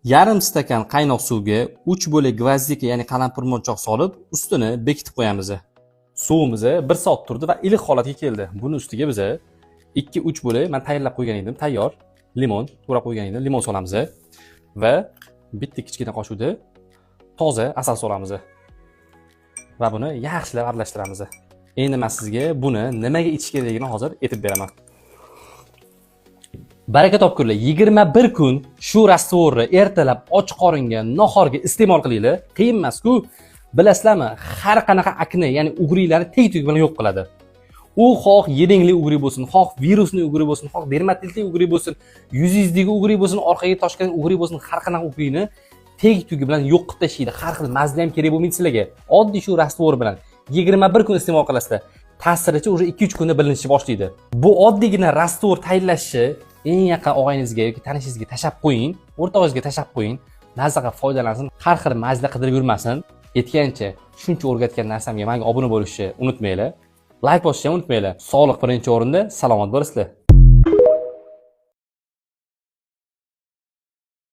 Yarim stakan qaynoq suvga 3 bo'lak гвоздика, ya'ni qalampirmonchoq solib, ustini bekitib qo'yamiz. Suvimiz 1 soat turdi va iliq holatga keldi. Buni ustiga biza 2-3 bo'lak man tayyorlab qo'ygan edim, tayyor limon to'g'rab qo'ygan edim, limon solamiz va bitta kichkina qoshiqda toza asal solamiz va buni yaxshilab aralashtiramiz. Endi man sizga buni nimaga ichish kerakligini hozir aytib beraman. Baraka topkurlar, 21 kun shu раствор ni ertalab och qoringa, nahorga iste'mol qilinglar. Qiyin emas-ku. Bilasizlarmi, har qanaqa akne, ya'ni угри larni teg tugi bilan yo'q qiladi. U xoh yelingli угри bo'lsin, xoh virusli угри bo'lsin, xoh dermatitli угри bo'lsin, yuzingizdagi угри bo'lsin, orqaga toshgan угри bo'lsin, har qanaqa угри ni teg tugi bilan yo'q qilib tashlaydi. Har xil мазь li ham kerak bo'lmaydi sizlarga. Oddiy shu раствор bilan 21 kun iste'mol qilasizlar. Ta'sirichi уже 2-3 kunda bilinishni boshlaydi. Bu oddiygina раствор tayyorlashni eng yaqin og'ayningizga yoki tanishingizga tashlab qo'ying, o'rtog'ingizga tashlab qo'ying. Mazza qilib foydalansin, har xil мазь lar qidirib yurmasin. Aytgancha, shuncha o'rgatgan narsamga menga obuna bo'lishni unutmanglar. Layk bosishni ham unutmanglar. Sog'liq birinchi o'rinda, salomat bo'lasizlar.